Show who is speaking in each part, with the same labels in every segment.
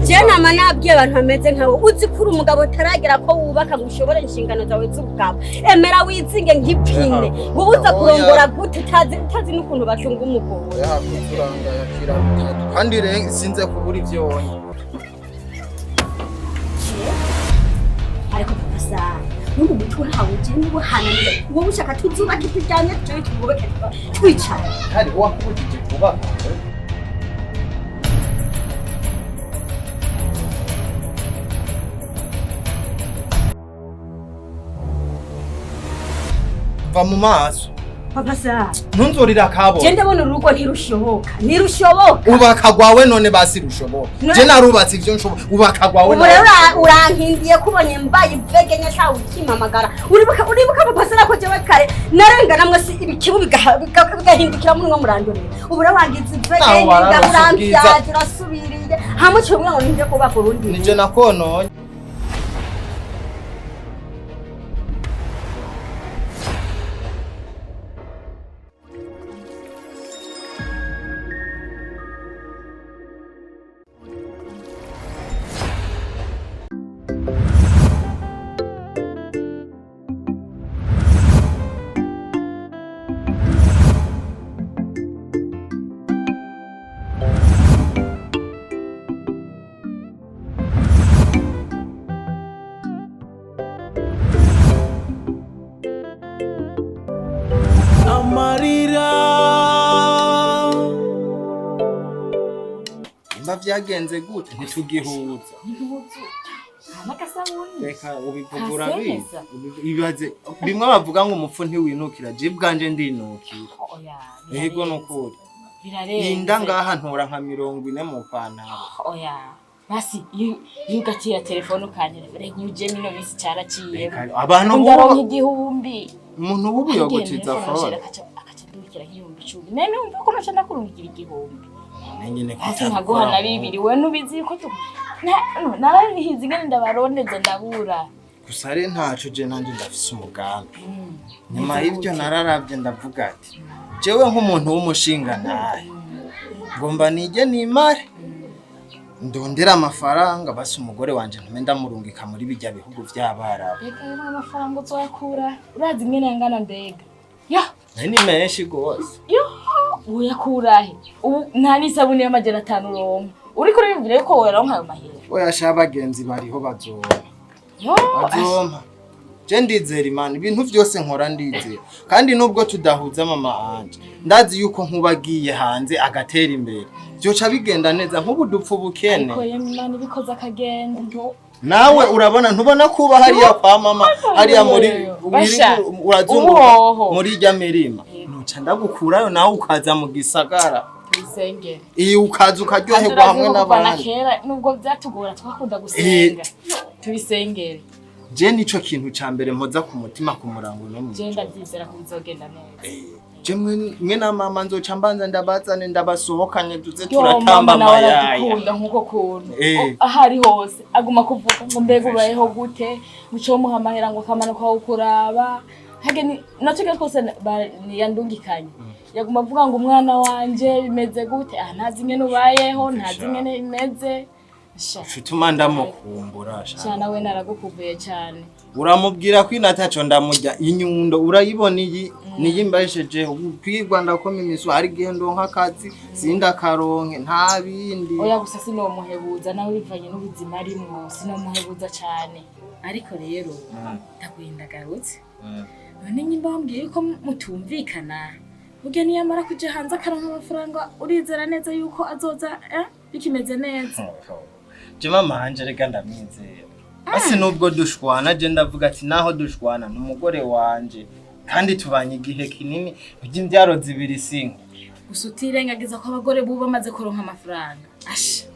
Speaker 1: Je nama nabwiye abantu bameze nkawe, uzi ko uri umugabo utaragera ko wubaka ngo ushobore inshingano zawe z'ubugabo. Emera wizinge nk'ipine. Wowe uza kurongora gute utazi n'ukuntu bacunga umugore?
Speaker 2: Yahakuturanga yakira bitatu kandi sinze kubura ivyo wonye.
Speaker 1: Ariko papa sana, n'ubu gutura hawe je n'ubuhananire. Wowe ushaka tuzubake turyamye, tuje twubake twicara.
Speaker 2: Hari uwakubujije kubaka? Va mu maso.
Speaker 1: Papa sana,
Speaker 2: Ntunzurira
Speaker 1: je
Speaker 2: akabona.
Speaker 1: ndabona urugo ntirushoboka, ntirushoboka.
Speaker 2: Ubaka gwawe none basi rushoboka. Je narubatse ivyo nshoboka. Ubaka gwawe.
Speaker 1: Ubu rero urankindiye ko ubonye mbaye ivegenya sha ukimpamagara. Uribuka papa sana ko jewe kare narengana mwe si ibikibu bigahindukira muri mwe murandorera. Ubu rero wangize ivegenya.
Speaker 2: Naho wararose ubwiza.
Speaker 1: Urambyaje, urasubiriye hamwe uciye umwana ngo ninje kubaka urundi.
Speaker 2: Nije nakononye.
Speaker 3: Amarira.
Speaker 2: Imba vyagenze gute ntitugihuza?
Speaker 4: N'agasabuni.
Speaker 2: Reka ubivuga urabizi.
Speaker 4: Kasemeza.
Speaker 2: Ibaze bimwe bavuga ngo umupfu ntiwinukira, je bwanje ndinukira.
Speaker 4: Oya.
Speaker 2: Yego, nukuri.
Speaker 4: Birarenze.
Speaker 2: Inda ngaha ntora nka 40 mu pantaro.
Speaker 4: Oya, basi iyo ugatira telefone ukanyereka, reka uje mino minsi caraciyemo.
Speaker 2: Reka, abantu
Speaker 4: ndaronka
Speaker 2: bubu
Speaker 4: 1000.
Speaker 2: Umuntu bubu yoguciza fone.
Speaker 4: Akaca ndungikira nk'10,000, none numva ko noca ndakurungikira 1000.
Speaker 2: Nyine.
Speaker 4: Basi nkaguha na bibiri, we nubizi ko narabihize ingene ndabarondeza ndabura.
Speaker 2: Gusa rero ntaco, je nanje ndafise umugambi. Nyuma y'ivyo nararavye ndavuga ati jewe nk'umuntu w'umushinga naye ngomba nige nimare ndondera amafaranga, basi umugore wanje ntume ndamurungika muri bijya bihugu vy'abarabu.
Speaker 4: Reka rero, amafaranga uzoyakura? Urazi ingene yangana mbega yo?
Speaker 2: Nayo ni menshi gose.
Speaker 4: Yo, uyakurahe? Ubu nta n'isabune y'500 uronka, uriko uriyumvira yuko woronka ayo mahera?
Speaker 2: Oya sha, bagenzi bariho bazompa.
Speaker 4: Yo.
Speaker 2: Bazompa. Je ndizera Imana, ibintu vyose nkora ndizera, kandi nubwo tudahuza mama anje ndazi yuko nkubagiye hanze agatera imbere vyoca bigenda neza, nk'ubu dupfa ubukene.
Speaker 4: Ariko yemwe, Imana ibikoze akagenda.
Speaker 2: Nawe urabona, ntubona kuba hariya kwa mama hariya muri
Speaker 4: Basha,
Speaker 2: urazunguruka
Speaker 4: ubuhoho.
Speaker 2: muri irya mirima, nuca ndagukurayo nawe ukaza mu gisagara.
Speaker 4: Tubisengere.
Speaker 2: Iyo ukaza ukaryoherwa hamwe
Speaker 4: Kuva na
Speaker 2: n'abandi.
Speaker 4: kera nubwo byatugora twakunda gusenga, tubisengere.
Speaker 2: Je nico kintu ca mbere mpoza ku mutima ku murango no
Speaker 4: Je
Speaker 2: mw'ijoro.
Speaker 4: ndabyizera ko bizogenda neza.
Speaker 2: Je mwe na mama nzoca mbanza ndabazane ndabasohokanye tuze
Speaker 4: Yo,
Speaker 2: turatamba
Speaker 4: mama nawe
Speaker 2: amayaya.
Speaker 4: aradukunda nk'uko kuntu. Aho ari hose aguma kuvuga ngo mbega ubayeho gute, muco muha amahera ngo akamanuka kukuraba. Hage natwe twose yandungikanye yaguma avuga ngo umwana wanje bimeze gute, ah ntazi ingene ubayeho, ntazi ingene bimeze. Sha.
Speaker 2: Shutuma ndamukumbura sha.
Speaker 4: Sha, nawe naragukumbuye cyane.
Speaker 2: Uramubwira ko inataco ndamurya inyundo, urayibona iyi niyi mbeshejeho kwigwa, ndakoma imisu, hari igihe ndonka akazi sindakaronke nta bindi.
Speaker 4: Oya, gusa sinomuhebuza, nawe bivanye n'ubuzima arimwo sinomuhebuza cyane. Ariko rero ndaguye ndagarutse, none nyimba wambwiye yuko mutumvikana, burya niyamara kuja hanze akaronka amafaranga, urizera neza yuko azoza bikimeze neza?
Speaker 2: Je mama wanje reka ndamwizera, basi nubwo dushwana je ndavuga ati naho dushwana ni umugore wanje kandi tubanye igihe kinini, burya imvyaro zibiri sinka.
Speaker 4: Gusa utirengagiza ko abagore bubu bamaze kuronka amafaranga asha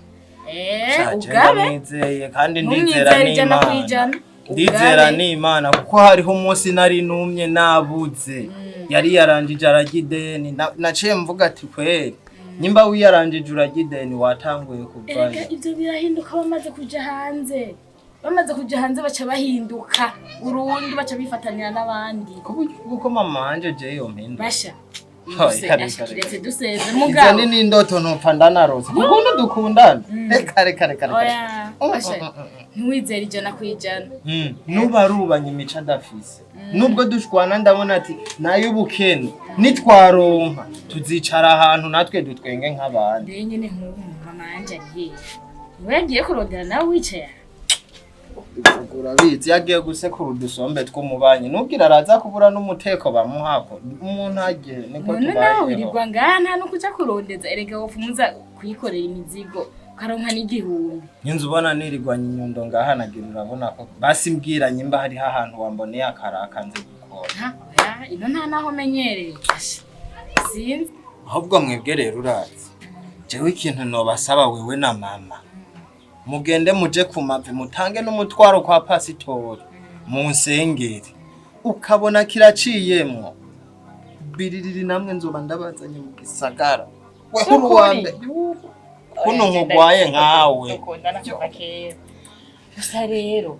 Speaker 2: Sha, je
Speaker 4: ugabe.
Speaker 2: ndamwizeye kandi ndizera
Speaker 4: Ntumwizere ijana ku
Speaker 2: n'Imana.
Speaker 4: ijana.
Speaker 2: Ndizera
Speaker 4: Ugabe.
Speaker 2: n'Imana kuko hariho umunsi nari numye nabuze, yari yarangije ararya ideni. Naciye mvuga ati kweri nimba wiyarangije urarya ideni watanguye kuvayo.
Speaker 4: Erega ivyo birahinduka bamaze kuja hanze, bamaze kuja hanze baca bahinduka burundu, baca bifatanira n'abandi.
Speaker 2: Ku buryo bw'uko mama wanje je yompindura.
Speaker 4: Basha. Kiretse duseze
Speaker 2: Izo
Speaker 4: mugabo.
Speaker 2: ni n'indoto ntopfa ndanarose kuko dukundana. Reka reka reka reka.
Speaker 4: Oya, asha, ntiwizere 100%.
Speaker 2: Nuba arubanye imico adafise, nubwo dushwana ndabona ati nayo ubukene nitwaronka tuzicara ahantu natwe dutwenge nk'abandi.
Speaker 4: Rero nyene nk'ubu mama wanje ari hehe? Niwe yagiye kurondera nawe wicaye aha?
Speaker 2: Urabizi yagiye gusekura udusombe tw'umubanyi, nubwira araza kubura n'umuteko bamuhako umuntu agiye niko
Speaker 4: None nawe
Speaker 2: tubayeho.
Speaker 4: wirirwa ngaha nta no kuja kurondeza, erega wopfa kuyikorera imizigo ukaronka n'igihumbi.
Speaker 2: Nyinzu ubona nirirwanya inyundo ngaha nagira, urabona ko basi mbwira nyimba hariho ahantu wamboneye akaraka nze gukora.
Speaker 4: Ha, oya, ino nta naho menyereye. Asha, sinzi.
Speaker 2: Ahubwo mwebwe rero urazi jewe ikintu nobasaba, wewe na mama mugende muje ku mavi, mutange n'umutwaro kwa pasitori munsengere, ukabona kiraciyemwo biririri, namwe nzoba ndabazanye mu gisagara. Wewe uri uwa mbere kuno nkugwaye nkawe.
Speaker 4: Dukundana kuva kera. Gusa rero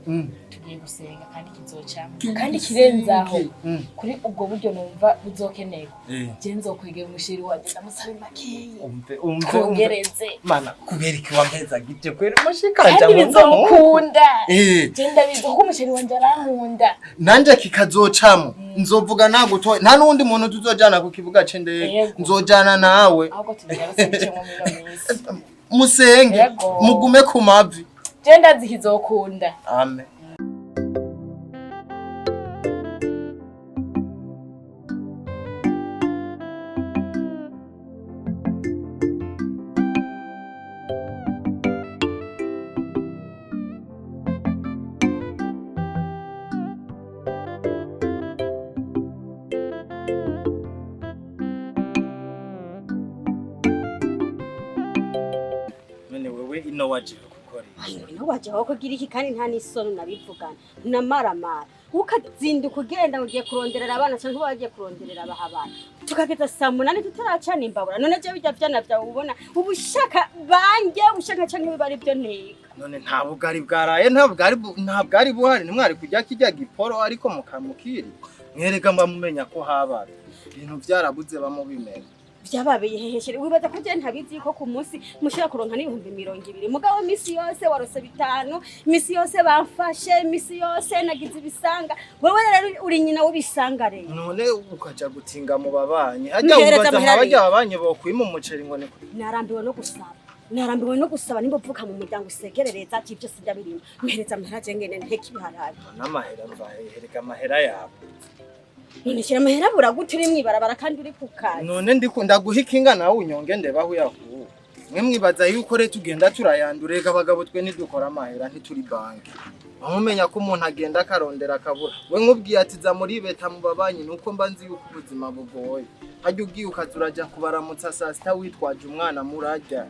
Speaker 4: tugiye gusenga kandi kizocamo, kandi kirenzaho kuri ubwo buryo numva buzokenerwa. Je nzokwegera umushiri wanje ndamusabe makeyi
Speaker 2: Umve umve umve.
Speaker 4: twongereze.
Speaker 2: Mana, kubera iki wampeza gite kwera umushikanja?
Speaker 4: Kandi bizokunda. Je ndabizi kuko umushiri wanje arankunda.
Speaker 2: Nanje kikazocamo nzovuga nagutoye, nta n'uwundi muntu tuzojana ku kibuga c'indege.
Speaker 4: Yego.
Speaker 2: Nzojana nawe.
Speaker 4: Ahubwo tubigarutse bicemo muri ino minsi.
Speaker 2: Musenge.
Speaker 4: Yego.
Speaker 2: Mugume ku mavi.
Speaker 4: Je ndazi kizokunda.
Speaker 2: Amen. None wewe ino waje gukora iki?
Speaker 1: Ino waje aho kugira iki kandi nta n'isoni unabivugana unamaramara, ukazinduka ugenda ugiye kuronderera abana cyangwa wagiye kuronderera abahabana, tukageza saa 8 tutaracana imbabura. None je bijya vyana vyawe ubona ubushaka banjye ubushaka canke biba ari byo nteka?
Speaker 2: None nta bugari bwaraye, nta bwari buhari, ntimwari kujya kijya giporo ariko mukamukiri mwereka mba mumenya ko habaye ibintu byarabuze bamubimenya.
Speaker 1: Vyababeye heheshere? Wibaza ko je ntabizi ko ku munsi mushobora kuronka n'20,000? Mugabo imisi yose warose 5, imisi yose bamfashe, imisi yose nagize ibisanga. Wewe rero uri nyina w'ibisanga rero.
Speaker 2: None ukaja gutinga mu babanyi hajya
Speaker 1: Mpereza
Speaker 2: ubaza
Speaker 1: amahera.
Speaker 2: nka barya babanyi bokwima umuceri ngo ni
Speaker 1: Narambiwe no gusaba, narambiwe no gusaba. Nimba uvuka mu muryango usegerereza ati ibyo sijya birimo, mpereza amahera je ngene nteke ibiharage.
Speaker 2: N'amahera mva hehe? Amahera yawe.
Speaker 1: None shyira amahera buraguta uri mw'ibarabara kandi uri ku kazi.
Speaker 2: None ndikunda guha ikinga nawe unyonge ndeba aho uyakuwe. Mwe mwibaza yuko rero tugenda turayandura? Reka abagabo twe ntidukora amahera, ntituri banki. Bamumenya ko umuntu agenda akarondera akabura. We nkubwiye ati za muri beta mu babanyi, nuko mba nzi yuko ubuzima bugoye. Hajya ugiye ukaza uraja kubaramutsa saa 6 witwaje umwana murarya.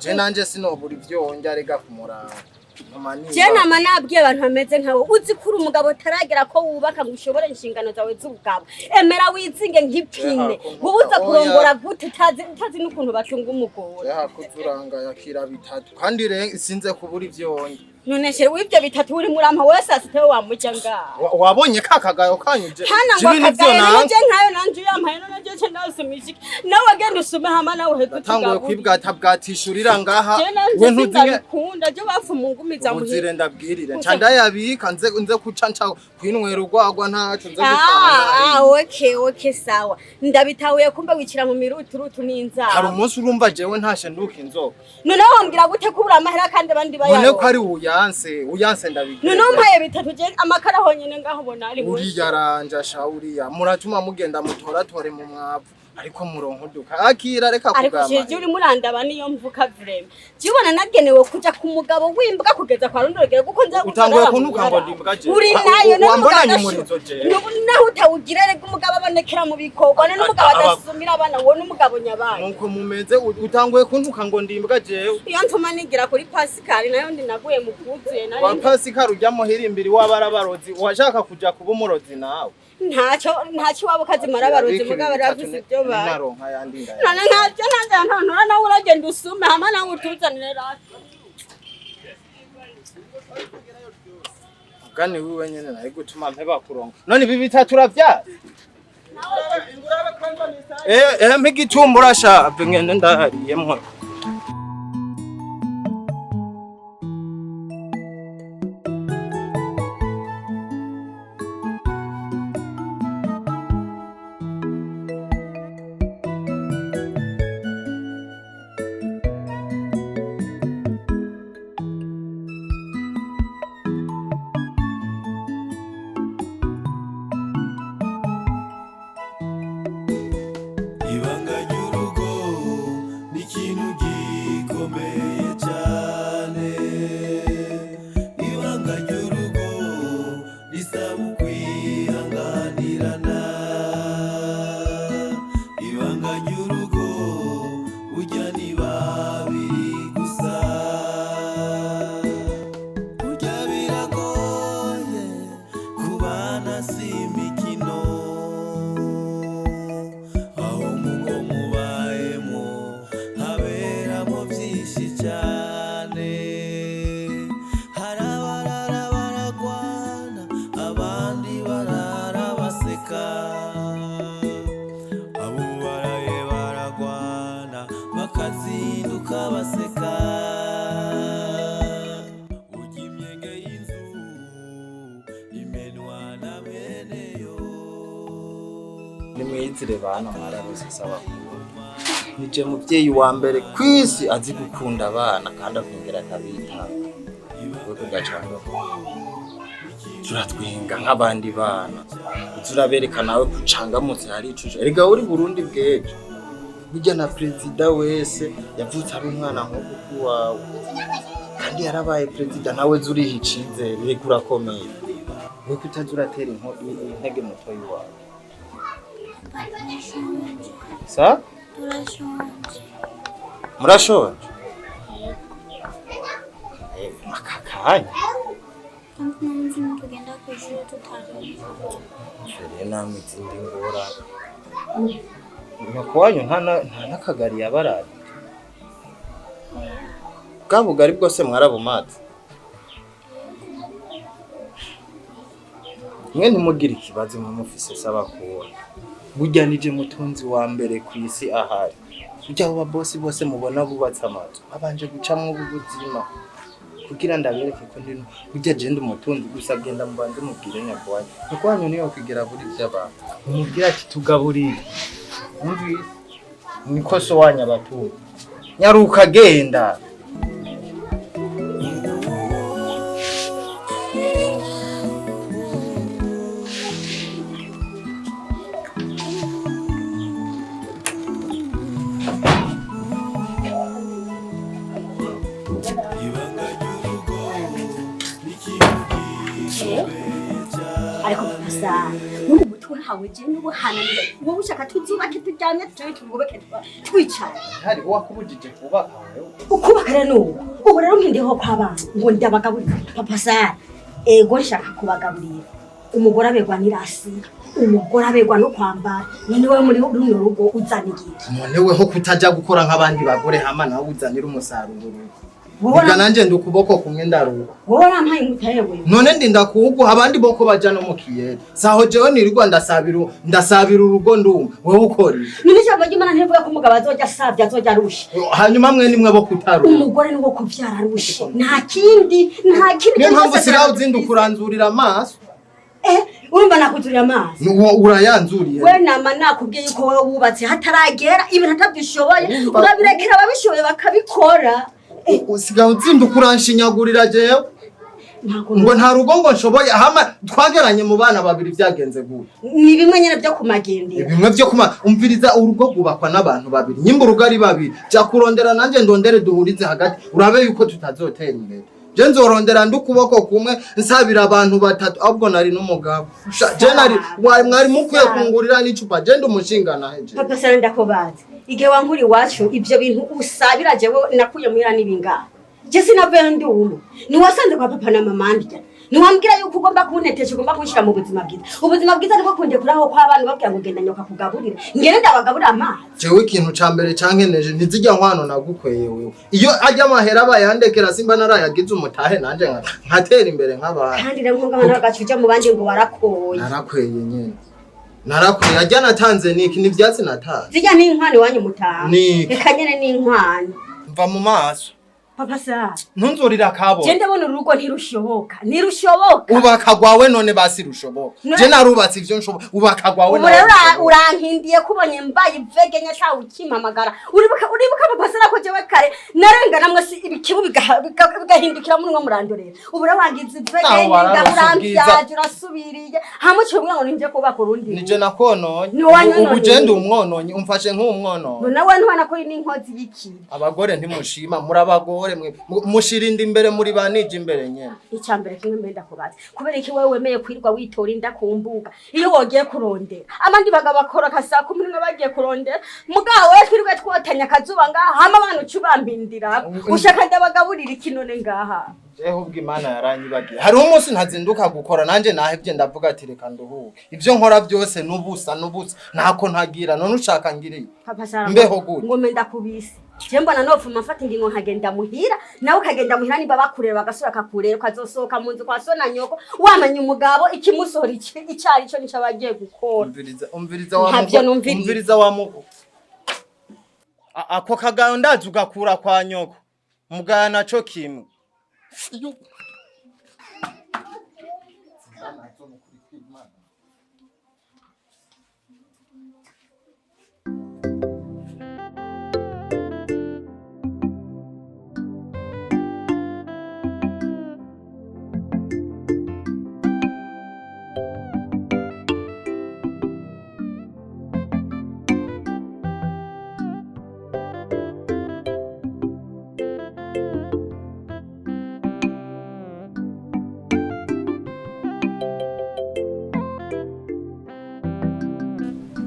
Speaker 2: Je nanje sinobura ivyo wonja rega kumuraba. Ntuma niba-
Speaker 1: Je nama nabwiye abantu bameze nkawe, uzi ko uri umugabo utaragera ko wubaka ngo ushobore inshingano zawe z'ubugabo. Emera wizinge nk'ipine. Ubuza kurongora gute utazi n'ukuntu bacunga umugore?
Speaker 2: Eha kuzuranga yakira bitatu kandi sinze kubura ivyo wonja.
Speaker 1: None shere w'ibyo bitatu uri murampa wewe, saa 6 wamujya ngaho?
Speaker 2: Wabonye ka kagayo kanyu je?
Speaker 1: Hana ngo
Speaker 2: Jibi nivyo
Speaker 1: akagaye
Speaker 2: nanka.
Speaker 1: nje nkayo nanje uyampaye, none je nce ndasumisha iki? Nawe agenda usume hama nawe uheze.
Speaker 2: Natanguye kwibwata bwatishurira ngaha.
Speaker 1: Je
Speaker 2: We
Speaker 1: nanje
Speaker 2: ntuzinge
Speaker 1: sindabikunda, je bafumungumiza muhira.
Speaker 2: Ubuzire ndabwirire nca ndayabika nze kuca nca kwinywera urwagwa, ntaco nze
Speaker 1: Ah,
Speaker 2: gutaha.
Speaker 1: ah, okay, sawa. Ndabitahuye, kumbe wicira mu miruturutu n'inzara.
Speaker 2: Hari umunsi urumva jewe ntashe nduka inzoga?
Speaker 1: Noneho wambwira gute kubura amahera kandi abandi
Speaker 2: None ko
Speaker 1: bayaronka?
Speaker 2: ari uyanse ndabigira.
Speaker 1: Noneho mpaye bitatu, je amakara honyene ngaho ubona ari munsi.
Speaker 2: Uriya aranja sha, uriya muratuma mugenda mutoratore mu mwavu ariko muronka uduka akira reka
Speaker 1: Ariko
Speaker 2: kugama.
Speaker 1: jeje uri murandaba niyo mvuka vraiment. Je ubona nagenewe kuja ku mugabo w'imbwa kugeza kwa rundi rugero kuko nza
Speaker 2: Utanguye kuntuka ngo ndi imbwa jewe.
Speaker 1: Uri nayo none.
Speaker 2: Wambonanye
Speaker 1: Umugabo
Speaker 2: umurizo jewe.
Speaker 1: Naho utawugira rega umugabo abonekera mu bikorwa, none umugabo adasumira abana, wowe n'umugabo nyabaye.
Speaker 2: Nuko mumeze, utanguye kuntuka ngo ndi imbwa jewe.
Speaker 1: Iyo ntuma nigira kuri Pascal nayo ndi naguye mu kuzuye
Speaker 2: Wa
Speaker 1: nari.
Speaker 2: Pascal ujya muhirimbiri w'abarabarozi, washaka kuja kuba umurozi nawe.
Speaker 1: Ntacyo waba ukazimara abarozi mugabo baravuze ibyo ba
Speaker 2: Naronka yandi ndaya.
Speaker 1: None ntacyo nanjye ntantura, nawe uragenda usume hama nawe utuzanire rasi.
Speaker 2: Mugani wiwe nyene nari gutuma mpeba kuronka. None ibi bitatu uravyara? Mpigitumbura sha ngende ndariyemwo.
Speaker 3: Ibanga ry'urugo ni ikintu gikomeye cyane. Ibanga ry'urugo risaba ukwihanganirana. Ibanga ry'urugo burya ni babiri gusa. Burya biragoye kubana, si imikino. Aho mugo mubayemo haberamo byinshi cyane. Hari abarara baragwana, abandi barara baseka. Abo baraye baragwana bakazinduka baseka. Urya imyenge y'inzu imenwa na beneyo.
Speaker 2: Nimwiyizire bana, mwararose sabakuru. Nije muvyeyi wa mbere kwisi azi gukunda abana kandi akongera akabitaho. We ugacanga turatwenga nk'abandi bana, uza urabereka nawe kucangamutse hari ico. Erega uri Burundi bw'ejo. Burya na perezida wese yavutse ari umwana nk'uku wawe, kandi yarabaye perezida. Nawe zuriha icizere, reka urakomeye. We kutaza uratera intege mutoyi wawe. Sa
Speaker 5: Turashonje.
Speaker 2: Murashonje? Aka kanya?
Speaker 5: Kandi n'umunsi tugenda ku ishuri tutariye.
Speaker 2: Rero namwe izindi ngorane, nyoko wanyu nta n'akagari yabaraye. Bwa bugari bwose mwarabumaze. Mwe ntimugire ikibazo, mumufise sabakura. Burya nije mutunzi wa mbere ku isi ahari. Burya abo babosi bose mubona bubatse amazu babanje gucamwo ubu buzima kugira ndabereke ko ndi. Burya je ndi umutunzi gusa. Genda mubanze mubwire nyoko wanyu. Nyoko wanyu niyo kwigira buri by'abantu, mumubwire ati tugaburire. Umvise niko so wanyu abatunzi. Nyaruka, genda.
Speaker 3: Ibanga ry'urugo ni ikintu gikomeye cyane.
Speaker 1: Ariko gusa n'ubu mutwe hawe je n'ubuhananire, wowe ushaka tuzubake turyamye, tucaye, twubake twicaye?
Speaker 2: Hari uwakubujije kubaka wewe?
Speaker 1: Ukubaka rero nubu ubu rero nkindiho kw'abana ngo ndabagaburira. Papa Sara, ego nshaka kubagaburira. Umugore aberwa n'irasi, umugore aberwa no kwambara. None wowe muri runo rugo uzana igiki?
Speaker 2: None weho kutaja gukora nk'abandi bagore, hama nawe uzanira umusaruro urugo?
Speaker 1: Wowe
Speaker 2: Vuga nanje ndi ukuboko kumwe ndaruha.
Speaker 1: Wowe warampaye inkuta yewe.
Speaker 2: None ndinda kuwuguha, abandi boko baja no mu kiyeri. Saho jewe nirirwa ndasabira urugo ndumva wewe ukora iki?
Speaker 1: None ijambo ry'Imana ntivuga ko umugabo azojya asavye, azojya arusha?
Speaker 2: Hanyuma mwe nimwe bo kutaruha.
Speaker 1: Umugore ni wo kuvyara arushe, nta kindi, nta kindi.
Speaker 2: Niyo mpamvu usigaye uzinduka uranzurira amaso.
Speaker 1: Urumva nakuzurira amaso?
Speaker 2: Nuwo urayanzuriye.
Speaker 1: We nama nakubwiye yuko wowe wubatse hataragera, ibintu atabyishoboye.
Speaker 2: Urumva-
Speaker 1: Urabirekera ababishoboye bakabikora.
Speaker 2: Usigaye uzinduka uranshinyagurira jewe.
Speaker 1: Ntabwo
Speaker 2: Ngo nta rugo ngo nshoboye, hama twageranye mu bana babiri byagenze gute?
Speaker 1: Ni bimwe nyene byo kumagendera.
Speaker 2: Bimwe byo kuma umviriza, urugo rwubakwa n'abantu babiri. Nyimba urugo ari babiri, jya kurondera nanjye ndondere, duhurize hagati, urabe yuko tutazotera imbere. Je nzorondera ndi ukuboko kumwe nsabira abantu batatu, ahubwo nari n'umugabo. Je nari mwari mukwiye kungurira n'icupa. Je ndi umushinga naheje.
Speaker 1: Papa Sara, ndakubaza, igihe wankura iwacu, ibyo bintu usabira jewe nakuye muhira n'ibingahe? Je sinavuye ndi umwe. Ntiwasanze kwa papa na mama ndya? Ntiwambwira yuko ugomba kuntetesha, ugomba kunshyira mu buzima bwiza? Ubuzima bwiza nibwo kundekuraho kw'abana, ubabwira ngo genda nyoka kugaburira, ngende ndabagaburira amazi?
Speaker 2: Jewe ikintu ca mbere cankeneje ntizijya nkwano nagukweye wewe. Iyo ajya amahera bayandekera simba narayagize umutahe nanje nkatera imbere nk'abandi.
Speaker 1: Kandi rero nkunga abana bagaca uja mu bandi ngo warakoye.
Speaker 2: Narakweye nyene. Narakoreye ajya natanze niki ni ivyatsi natanze.
Speaker 1: Zirya ni inkwano iwanyu mutanga.
Speaker 2: Niki?
Speaker 1: Reka nyene ni inkwano.
Speaker 2: Mva mu maso.
Speaker 1: Papa Sara.
Speaker 2: Ntunzurira akabo.
Speaker 1: Je ndabona urugo ntirushoboka. Ntirushoboka.
Speaker 2: Ubaka gwawe none basi rushoboka. Je narubatse ivyo nshoboka. Ubaka gwawe
Speaker 1: Ubu rero urankindiye kubonye mbaye ivege nya ukimpamagara. Uribuka Papa Sara ko jewe kare narengana mwe si ibikibu bigahindukira muri mwe murandorera. Ubu rero wangize ivege urambyaje urasubiriye. Hamwe cyo ngo ninje kubaka urundi.
Speaker 2: Nije nakononye. Ubu je ndi umwononye umfashe nk'umwononye.
Speaker 1: None we ntwana ko ni inkozi y'iki.
Speaker 2: Abagore ntimushima muri abagore mwe mushirinda imbere muri banije imbere nyene.
Speaker 1: Icambere kimwe mbenda kubaza. Kubera iki wewe wemeye kwirwa witora inda ku mbuga iyo wogiye kurondera abandi bagabo bakora ka saa 11 bagiye kurondera mugabo we twirirwe twotanya akazuba ngaha hama abantu ucubampindira ushaka ndabagaburira iki none ngaha.
Speaker 2: Jeho ubwo Imana yaranyibagiye. Hariho umunsi ntazinduka gukora nanje nahevye ndavuga ati reka nduhuke. Ivyo nkora byose nubusa nubusa ntako ntagira none ushaka ngiriye.
Speaker 1: Papa Sara
Speaker 2: Mbeho gute?
Speaker 1: ngo menda kubisi. Je mbona nopfuma mfata ingingo nkagenda muhira nawe ukagenda muhira niba bakureba bagasura kakureba ukazosohoka mu nzu kwa so na nyoko wamenya umugabo ikimusohora icari cyo nico abagiye gukora.
Speaker 2: Umviriza wa
Speaker 1: Ntabyo
Speaker 2: mugo-
Speaker 1: numviriza.
Speaker 2: umviriza wa mugo. Ako kagayo ndazi ugakura kwa nyoko. Mugaya naco kimwe.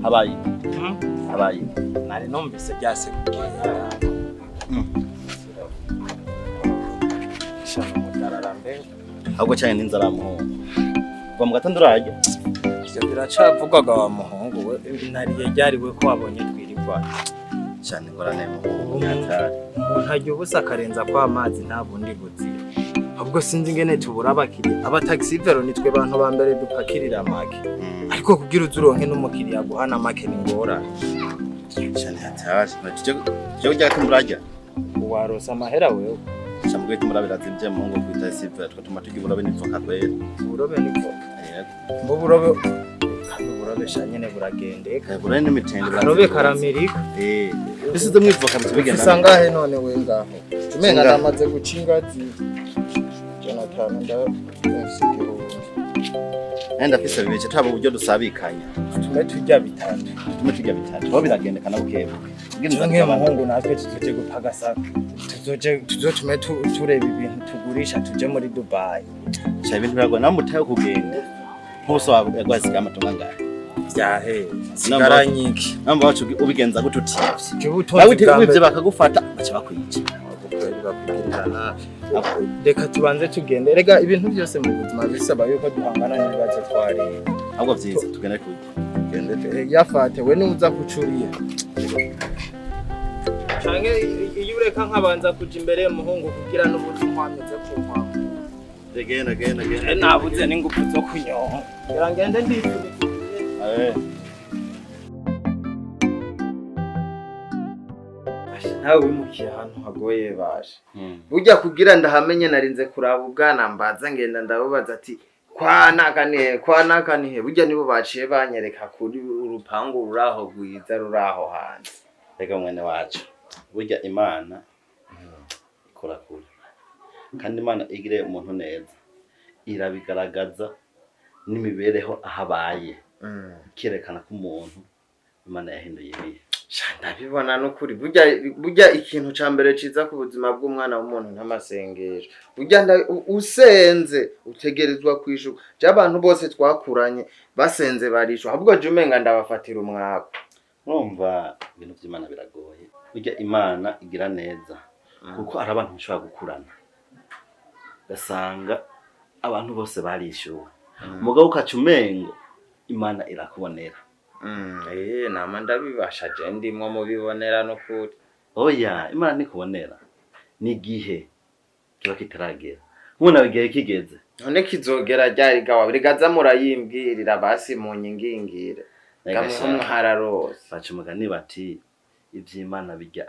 Speaker 6: Habaye habaye
Speaker 2: Nari numvise byase kugenda. Shaka umudarara mbe.
Speaker 6: Ahubwo cyane n'inzara muhungu kuva mu gatondo urarya.
Speaker 2: Ivyo biracavugwaga wa muhungu we nariye ryariwe ko wabonye twirirwa.
Speaker 6: Cyane ingorane muhungu nyatari.
Speaker 2: Umuntu arya ubusa akarenza ko amazi nta bundi buzima. Ahubwo sinzi ingene tubura abakiriya. Abataxi vero nitwe bantu ba mbere dupakirira make. Ariko kugira uze uronke n'umukiriya guhana make ni ngorane.
Speaker 6: Cyane hatari tujye kurya ko murarya.
Speaker 2: Waronse amahera wewe.
Speaker 6: Cyangwa ko murabira zimvye muhungu kwita sivera twatuma tugira uburobe n'ivoka kwera.
Speaker 2: Uburobe n'ivoka.
Speaker 6: Yego.
Speaker 2: Mbo burobe kandi uburobe sha nyene buragendeka.
Speaker 6: Uburobe n'imitende
Speaker 2: Akarobe karamirika.
Speaker 6: Bisize mwivoka bitubigenda.
Speaker 2: Ufise angahe none we ngaho? Umenga namaze guca ingazi. 500 ndafise 1000.
Speaker 6: Nenda afise bibiri twaba uburyo dusabikanya.
Speaker 2: Tume turya bitatu.
Speaker 6: Tume turya bitatu. Aho biragendeka na bukebuke.
Speaker 2: Canke muhungu natwe tuzoje gupagasa. Tuzoje tuzotume tureba ibintu tugurisha tuje muri Dubai.
Speaker 6: Cha ibintu biragwa nawe mutayo kugenda. Nk'ubuso wagwaziga amatungo angahe?
Speaker 2: Vyahe. Sigaranyiki.
Speaker 6: Namba wacu ubigenza gute utivye?
Speaker 2: Je ubutunzi bwa
Speaker 6: Wivye
Speaker 2: mbere
Speaker 6: bakagufata baca bakwica.
Speaker 2: Bakugirira nabi. Reka tubanze tugende. Rega ibintu byose mu buzima bisaba yuko duhangana n'ibibazo twariye.
Speaker 6: Ahubwo vyiza tugende kurya.
Speaker 2: Tugende yafate we nuza kucuriye. Canke iyo ureka nkabanza kuja imbere y'umuhungu kugira n'ubuzi nkwameze ku nkwamo.
Speaker 6: Genda genda genda.
Speaker 2: Nabuze n'ingufu zo kunyonga. Ngira ngende ndifunikiye. Nawe wimukiye ahantu hagoye bashe. Burya kugira ndahamenye narinze kuraba ubwana mbaza ngenda ndabubaza ati kwa naka nihe kwa naka nihe burya nibo baciye banyereka kuri urupangu ruraho rwiza ruraho hanze.
Speaker 6: Reka mwene wacu burya Imana ikora kure kandi Imana igire umuntu neza irabigaragaza n'imibereho ahabaye ikerekana ko umuntu Imana yahinduye ibihe.
Speaker 2: Ndabibona n'ukuri burya burya ikintu ca mbere ciza ku buzima bw'umwana w'umuntu n'amasengesho. Burya usenze utegerezwa kwishuka. Je abantu bose twakuranye basenze barishwa ahubwo je umenga ndabafatira umwaku.
Speaker 6: Urumva ibintu by'Imana biragoye. Burya Imana igira neza kuko ari abantu bashobora gukurana ugasanga abantu bose barishyuwe umugabo ukaca umengo Imana irakubonera.
Speaker 2: Nama ndabibasha je ndimwo mubibonera n'ukuri.
Speaker 6: Oya Imana ntikubonera ni igihe kiba kitaragera nk'ubu igihe kigeze.
Speaker 2: None kizogera ryari gawa rigaza murayimbwirira basi mu nyingingire. Gamuhungu hararose.
Speaker 6: Baca umugani bati ivy'Imana bijya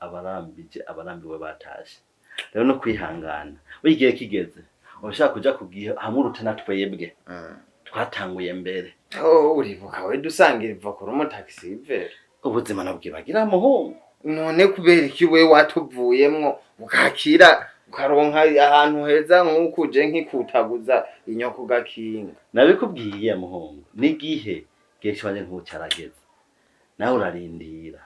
Speaker 6: abarambije abarambiwe batashe. Rero no kwihangana. Wigiye kigeze. Ushaka kuja kugiha hamwe urutana twebwe. Twatanguye mbere.
Speaker 2: Oh, uribuka we dusangira iva kuri umutaxi vero.
Speaker 6: Ubuzima nabwibagira muhungu.
Speaker 2: None kubera iki we watuvuyemwo ukakira ukaronka ahantu heza nk'uko uje nkikutaguza inyoko gakinga.
Speaker 6: Nabikubwiye muhungu. Nigihe gihe cibanje ntucarageze. Nawe urarindira.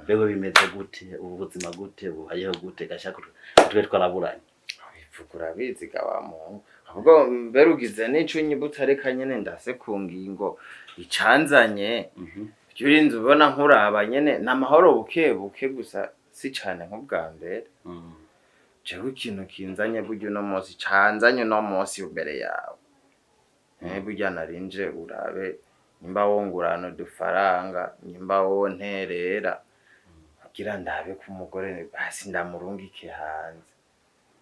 Speaker 6: Bewe bimeze gute, ubu buzima gute, bubayeho gute, gashaka twe twaraburanye.
Speaker 2: Bivuga urabizi ga wa muhungu. Ahubwo mbere ugize n'ico unyibutsa reka nyene ndase ku ngingo icanzanye. Ujya urinze ubona nkuraba nyene ni amahoro buke buke gusa si cane nk'ubwa mbere. Jewe ikintu kinzanye burya uno munsi canzanye uno munsi imbere yawe. Burya narinje urabe nimba wongurana udufaranga, nimba wonterera kugira ndabe ko umugore basi ndamurungike hanze.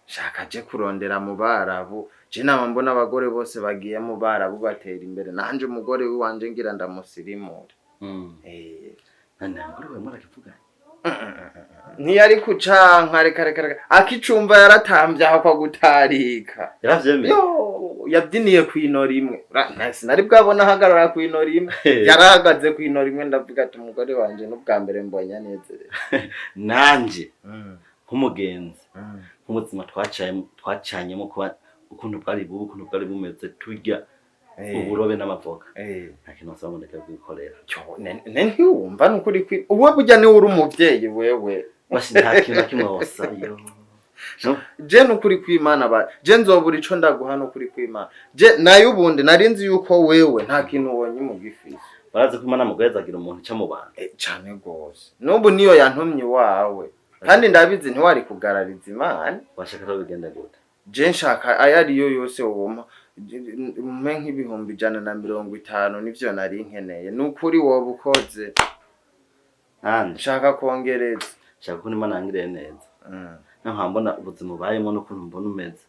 Speaker 2: Shaka je kurondera mu Barabu, je nama mbona abagore bose bagiye mu Barabu batera imbere, nanje umugore wiwanje ngira ndamusirimure.
Speaker 6: None umugore wawe murakivuganye?
Speaker 2: Ntiyari kucanka, reka reka reka akicumva yaratambye aho kwa gutarika.
Speaker 6: Yaravyemeye?
Speaker 2: Yo, yabyiniye kw'ino rimwe. Sinari bwabona ahagarara kw'ino rimwe. Yarahagaze kw'ino rimwe ndavuga ati umugore wanje n'ubwa mbere mbonye anezerewe.
Speaker 6: Nanje nk'umugenzi nk'ubuzima twacanyemo kuba ukuntu bwari bubi, ukuntu bwari bumeze, turya uburobe n'amavoka. Nta kintu wasaba ngo ndeke kwikorera.
Speaker 2: Ne ntiwumva nukuri kwi uwe burya niwe uri umuvyeyi wewe.
Speaker 6: Basi nta kintu na kimwe wosaba.
Speaker 2: Je nukuri kw'Imana ba je nzobura ico ndaguha nukuri kw'Imana. Je nayo ubundi narinzi yuko wewe nta kintu ubonye mu gifisi.
Speaker 6: Barazi ko Imana mugoheza agira umuntu ica mu bantu.
Speaker 2: Cane gose. N'ubu niyo yantumye iwawe. Kandi ndabizi ntiwari kugarariza Imana.
Speaker 6: Washaka ko bigenda gute?
Speaker 2: Je nshaka ayo ariyo yose wompa. Mpe nk'150,000 nivyo nari nkeneye. Nukuri woba ukoze. Nshaka kongereza.
Speaker 6: Nshaka ko Imana yangiriye neza. Naho mbona ubuzima ubayemo n'ukuntu mbona umeze.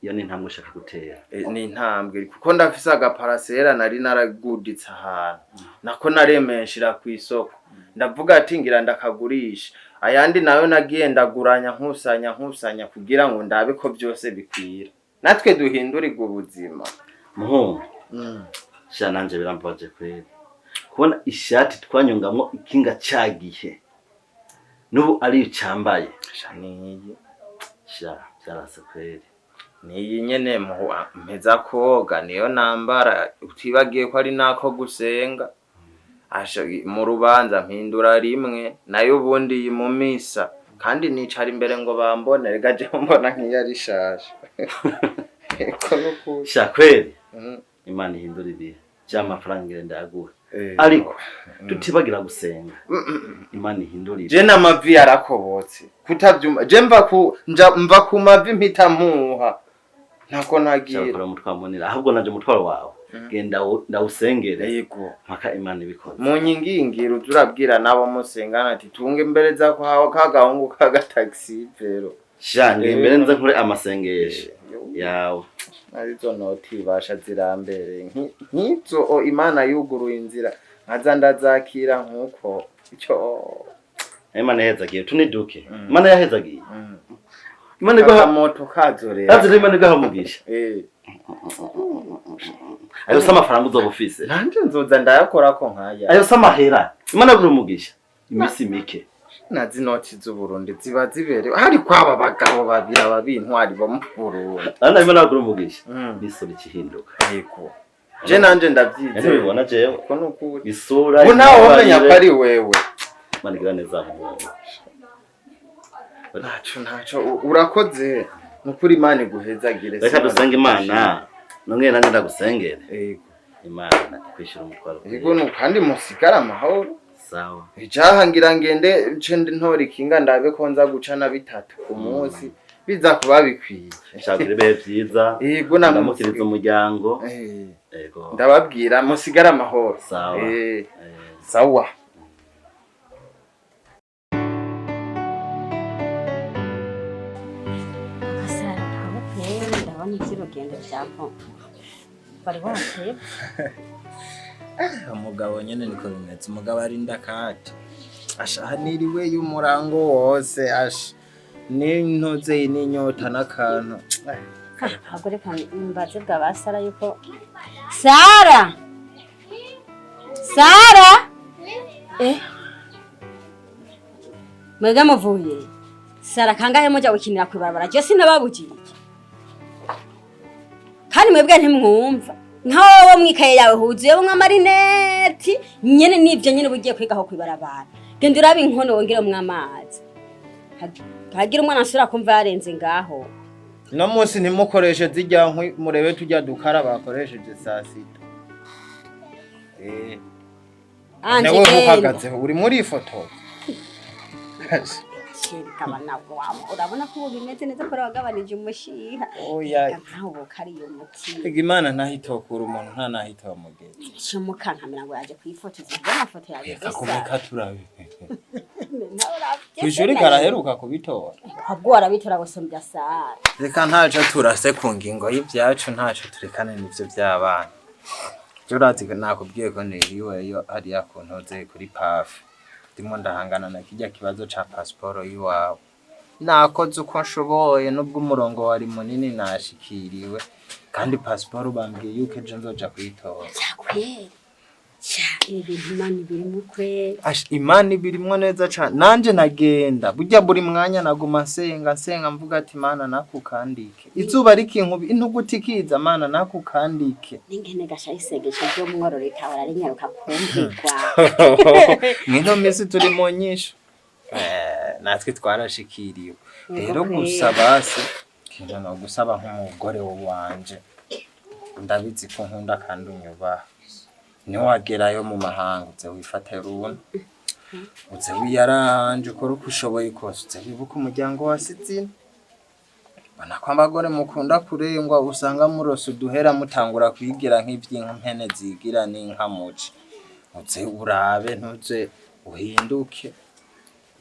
Speaker 6: Iyo ni intambwe ushaka gutera.
Speaker 2: Ni intambwe kuko ndafise agaparasera nari naraguditse ahantu. Nako naremeshira kw'isoko. Ndavuga ati ngira ndakagurisha. Ayandi nayo nagiye ndaguranya nkusanya kugira ngo ndabe ko byose bikwira. Natwe duhindurirwe ubuzima.
Speaker 6: Muhungu. Sha nanje birambabaje kweri. Kubona ishati twanyongamwo ikinga cagihe. Nubu ari icambaye.
Speaker 2: Sha niyi.
Speaker 6: Sha byarase kweri.
Speaker 2: Niyi nyene mpeza koga niyo nambara utibagiye ko ari nako gusenga. Asha mu rubanza mpindura rimwe nayo ubundi mu misa kandi nicara imbere ngo bambone rega je mbona nk'iyo ari shasha. Eko nuko
Speaker 6: Sha kweri. Imana ihindura ibihe. Ja amafaranga ngende ndaguha. Ariko tutibagira gusenga. Imana ihindura ibihe.
Speaker 2: Je n'amavi yarakobotse. Kutavyuma je mva ku mva ku mavi mpita mpuha. Ntako nagira.
Speaker 6: Shaka mutwamonera ahubwo naje mutwaro wawe. Genda ndawusengere.
Speaker 2: Yego.
Speaker 6: Mpaka Imana ibikoze.
Speaker 2: Mu nyingingira uzurabwira nabo musengana ati tunge imbere za kwawe kagahungu kaga taxi vero.
Speaker 6: Sha nge imbere nze nkore amasengesho yawe.
Speaker 2: Arizo noti basha zirambere nkizo Imana yuguruye inzira nkaza ndazakira nkuko icyo
Speaker 6: Imana yahezagiye tuniduke. Imana yahezagiye. Imana igaha
Speaker 2: moto kazorera.
Speaker 6: Azira Imana igaha umugisha. Ayo sama amafaranga uzoba ufise.
Speaker 2: Nanje nzoza ndayakora ko nkaya.
Speaker 6: Ayo sama amahera. Imana agura umugisha. Imisi mike.
Speaker 2: Na zinoti z'Uburundi ziba ziberewe. Hari kwaba bagabo babiri ababintwari bo mu Burundi.
Speaker 6: Ana Imana agura umugisha. Nisura ikihinduka.
Speaker 2: Yego. Je nanje ndavyize.
Speaker 6: Ntibibona jewe.
Speaker 2: Ko nukuri.
Speaker 6: Isura.
Speaker 2: Ubu nawe womenya ko ari wewe.
Speaker 6: Imana igira neza muhungu.
Speaker 2: Ntaco urakoze. Nukuri Imana iguhezagire.
Speaker 6: Reka dusenge Imana. Nongeye nanje ndagusengere.
Speaker 2: Yego.
Speaker 6: Imana kwishura umutwaro.
Speaker 2: Yego kandi musigara amahoro.
Speaker 6: Sawa.
Speaker 2: Icaha ngira ngende nce ntora ikinga ndabe ko nza guca na bitatu ku munsi biza kuba bikwiye.
Speaker 6: Shaka ibihe vyiza.
Speaker 2: Yego
Speaker 6: namukiriza umuryango. Yego.
Speaker 2: Ndababwira musigara amahoro.
Speaker 6: Sawa.
Speaker 2: Sawa.
Speaker 1: Ndabona ivy'urugendo vya Bari wateye.
Speaker 2: Umugabo nyene niko bimeze, umugabo arinda kati asha haniriwe y'umurango wose, asha n'intoze n'inyota n'akantu.
Speaker 1: Ahubwo reka mbaze bwa ba Sara yuko Sara, Sara, mwebwe muvuye Sara kangahe muja gukinira kwibarabara? Je sinababugiye, kandi mwebwe ntimwumva. Nka wowe mwikaye yawe huzuyemwo amarineti nyene, nivyo nyene bugiye kwigaho kwibarabara. Genda urabe inkono wongeremwo amazi, hagira umwana asubira kumva yarenze ngaho.
Speaker 2: No munsi ntimukoreshe zirya nkwi, murebe tujya dukara bakoresheje saa sita.
Speaker 1: Anje
Speaker 2: Nawe
Speaker 1: genda.
Speaker 2: uhagazeho uri muri ifoto.
Speaker 1: Kaba ntabwo urabona ko ubu bimeze neza ko wagabanije umushiha.
Speaker 2: Oya.
Speaker 1: Nkaho ubu kariyo mutima.
Speaker 2: Ega Imana ntahitokura umuntu, nta nahitomugenzi.
Speaker 1: Mukankamira ngo yaje kwifotoza ubwo amafoto yawe.
Speaker 2: Reka kumeka turabe.
Speaker 1: Nawe uravye.
Speaker 2: Kw'ishuri karaheruka kubitora.
Speaker 1: Ahubwo warabitora gusumbya Sara.
Speaker 2: Reka ntaco turase ku ngingo y'ivyacu, ntaco turekane n'ivyo vy'abana. Je urazi ko nakubwiye ko niriweyo hariya ku ntoze kuri pafe, ndimo ndahangana na kirya kibazo ca pasiporo y'iwawe. Nakoze uko nshoboye, nubwo umurongo wari munini nashikiriwe, kandi pasiporo bambwiye yuko ejo nzoja kuyitora.
Speaker 1: Kweri sha, ibi bintu Imana ibirimo kweri.
Speaker 2: Ash, Imana ibirimwo neza cane. Nanje nagenda burya buri mwanya naguma nsenga nsenga, mvuga ati: "Mana, nakukandike izuba rikinkubi, intuguti ikiza, Mana, nakukandike."
Speaker 1: N'ingene gasha isengesho ry'umwororo rikahora rinyaruka kumvirwa.
Speaker 2: Mwino minsi turi mu nyishu. Natwe twarashikiriwe rero.
Speaker 1: Kweri.
Speaker 2: Gusa basi kintu no gusaba nk'umugore wanje, ndabizi ko nkunda kandi unyubaha, niwagerayo mu mahanga uze wifate runa, uze wiyaranje, ukore uko ushoboye kose, uze wibuke umuryango wasize ino. Ubona ko abagore mukunda kurengwa, usanga murose uduhera mutangura kwigira nk'ivy'impene zigira n'inka muci. Uze urabe, ntuze uhinduke.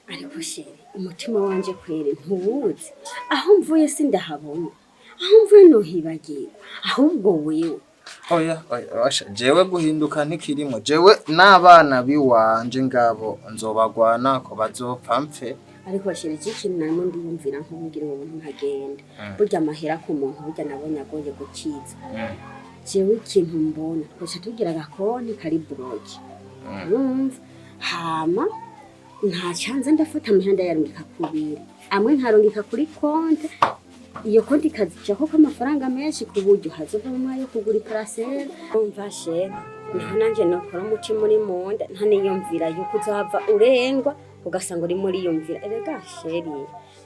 Speaker 1: Ariko chéri, umutima wanje kweri ntuwuzi aho mvuye, sindahabona aho mvuye, ntuhibagira ahubwo wewe.
Speaker 2: Oya oya, osha, jewe guhinduka ntikirimo. Jewe n'abana biwanje ngabo nzobagwanako bazopfa mpfe.
Speaker 1: Ariko chéri, iki kintu narimo ndiyumvira nk'ubwira ubu nkagenda, burya amahera ku muntu burya nabonye agoye gukiza. Jewe ikintu mbona, twaca tugira agakonti kari bloqué, urumva? Hama ntacanze ndafata amahera ndayarungika kubiri, amwe nkarungika kuri konti, iyo konti ikazijako ko amafaranga menshi ku buryo hazovamwo ayo kugura iparasera. Urumva chéri, niho nanje nokora umutima uri munda ntaniyumvira yuko uzohava urengwa ugasanga urimo uriyumvira. Erega chéri,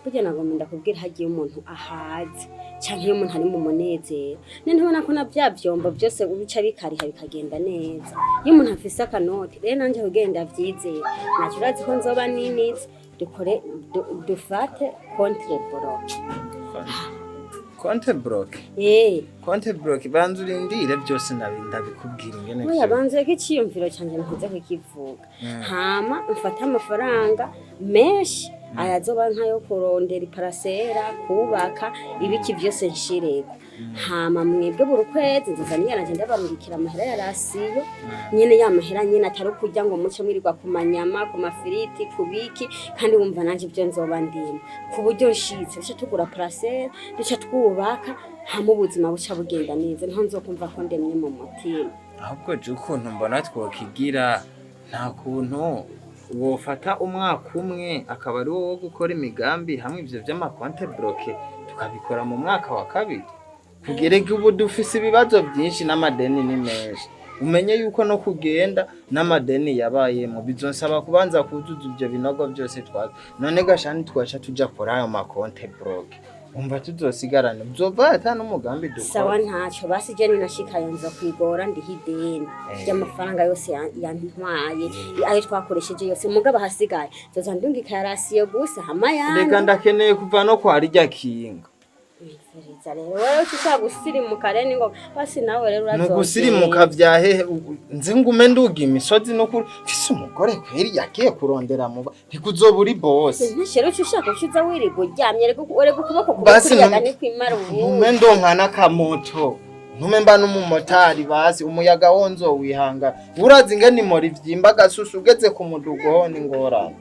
Speaker 1: burya nagomba ndakubwira, hagiye umuntu ahaze canke iyo umuntu ari mu munezero, none ntubona ko na vya vyombo vyose bica bikariha bikagenda neza iyo umuntu afise akanoti? Rero nanje kugenda vyizera naco, urazi ko nzoba ninitse dukore dufate compte bloqué.
Speaker 2: Compte bloqué?
Speaker 1: Eh.
Speaker 2: Compte bloqué, banza urindire byose ndabikubwira ingene
Speaker 1: Oya, banze ko iciyumviro canje ntuze kukivuga, hama mfate amafaranga menshi ayazoba nkayo kurondera iparasera, kubaka ibiki vyose nshireko. Hama mwebwe buri kwezi nzoza niyaranje ndabarungikira amahera ya ration nyene, ya mahera nyene atari ukurya ngo muce mwirirwa ku manyama, ku mafiriti, ku biki. Kandi wumva nanje ivyo nzoba ndimo, ku buryo nshitse duca tugura parasera, duca twubaka, hama ubuzima buca bugenda neza, niho nzokumva ko ndemye mu mutima.
Speaker 2: Ahubwo je ukuntu mbona twokigira, nta kuntu wofata umwaka umwe akaba ari wo gukora imigambi hamwe, ivyo vy'ama compte bloqué tukabikora mu mwaka wa kabiri, kugereka ubu dufise ibibazo byinshi n'amadeni ni menshi. Umenye yuko no kugenda n'amadeni yabayemo, bizonsaba kubanza kuzuza ivyo binogo byose twaza. None gashani twaca tuja kuri ayo ma compte bloqué, umva tuzosigarana uzova ata n'umugambi
Speaker 1: Sawa.
Speaker 2: dukora.
Speaker 1: Ntacyo basi, je ninashikayo nza kwigora ndiha ideni ry'amafaranga yose yantwaye, ayo twakoresheje yose. Mugabo ahasigaye nzoza ndungika ya ration gusa, hama
Speaker 2: Reka
Speaker 1: yandi
Speaker 2: ndakeneye kuva no kwa rirya kinga.
Speaker 1: Mviriza rero, wewe ushaka gusirimuka rero ni ngombwa basi nawe rero
Speaker 2: Ni
Speaker 1: urazogenda.
Speaker 2: ugusirimuka vya hehe? Nze ngume nduga imisozi no kuri mfise umugore kweri yagiye kurondera muba ntikuzoba uri bosi.
Speaker 1: Ntashere uca ushaka ucuza wirirwa uryamye, reka ureka ukuboko kuba
Speaker 2: Basi
Speaker 1: kuriyaga ni kwimara
Speaker 2: ntume
Speaker 1: ubundi.
Speaker 2: ndonka n'akamoto. Ntume mba n'umumotari basi umuyaga wo nzowihanga. Urazi ingene imora ivyimba agasusu ugeze ku mudugo ho ni ingorane.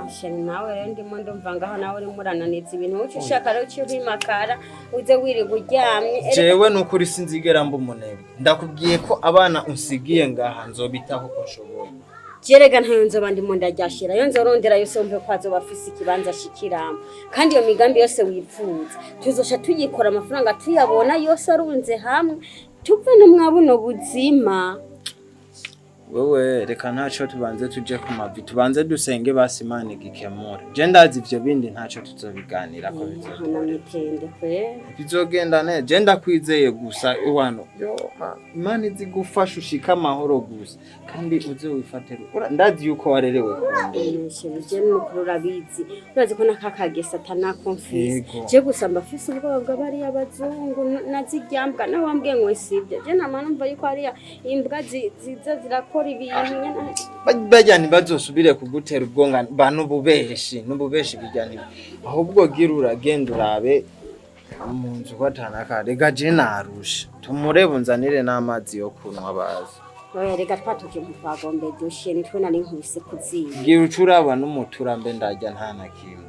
Speaker 1: Ashari, nawe rero ndimo ndumva ngaho nawe urimo urananiza ibintu, uca ushaka rero uciye ubimakara uze wirirwa uryamye.
Speaker 2: Jewe nukuri sinzigera mba umunebwe. Ndakubwiye ko abana unsigiye ngaha nzobitaho uko nshoboye.
Speaker 1: Jerega ntayo nzoba ndimo ndaryashira, yo nzorondera yose wumve ko azoba afise ikibanza ashikiramo, kandi iyo migambi yose wifuza tuzosha tuyikora amafaranga tuyabona yose arunze hamwe, tuve no mwa buno buzima.
Speaker 2: Wewe reka ntaco, tubanze tuje ku mavi, tubanze dusenge basi Imana igikemura. Je ndazi ivyo bindi ntaco tuzobiganirako,
Speaker 1: Hana mitende kwe.
Speaker 2: bizogenda neza. Je ndakwizeye gusa iwano. Yo, Imana izi gufasha ushika amahoro gusa, kandi uze wifatire. Ndazi yuko warerewe ku ndero.
Speaker 1: Chéri, je nukuri urabizi, urazi ko nakakagesa atanakomfise.
Speaker 2: Yego.
Speaker 1: Je gusa mbafise ubwoba bw'abariya bazungu na zirya mbwa, nawe wambwiye ngo sibyo, je nama numva yuko hariya imbwa ziza zirakora ibintu nyene.
Speaker 2: Barya ntibazosubire kugutera ubwonga ba n'ububeshi n'ububeshi bijya nti ahubwo gira uragenda urabe mu nzu ko atanaka. Rega je narusha, tumurebe unzanire n'amazi yo kunywa bazi.
Speaker 1: Oya, reka twatuke ntitwagombe dushe nitwe nari nkubise kuziba.
Speaker 2: Gira uca uraba n'umutura mbe ndarya nta na kimwe.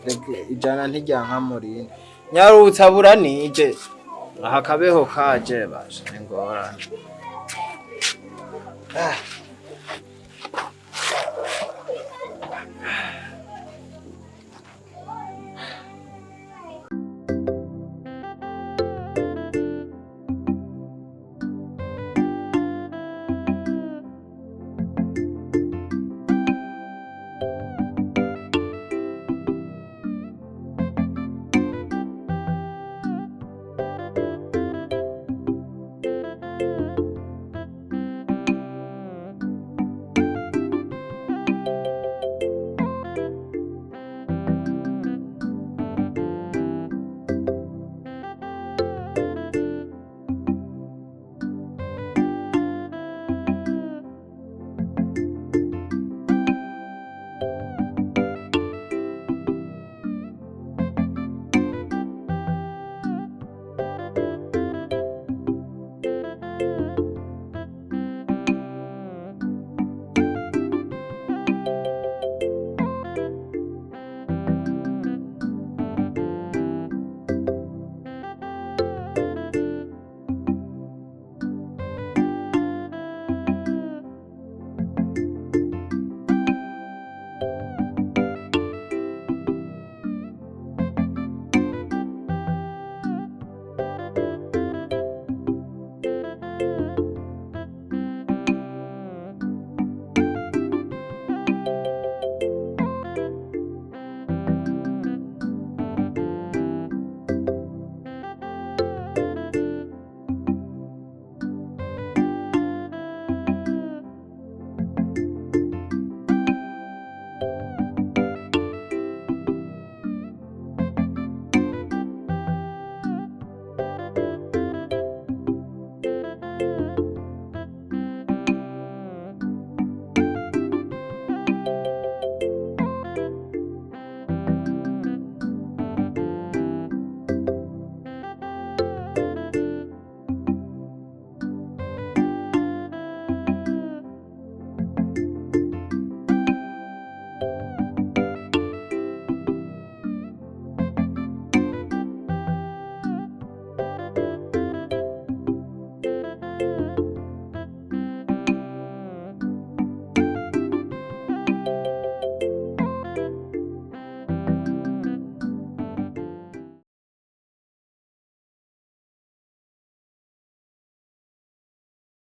Speaker 2: Reka ijana ntiryanka murindi nyarutsa bura nije aha kabeho kaje basha ni ngorane. Ah.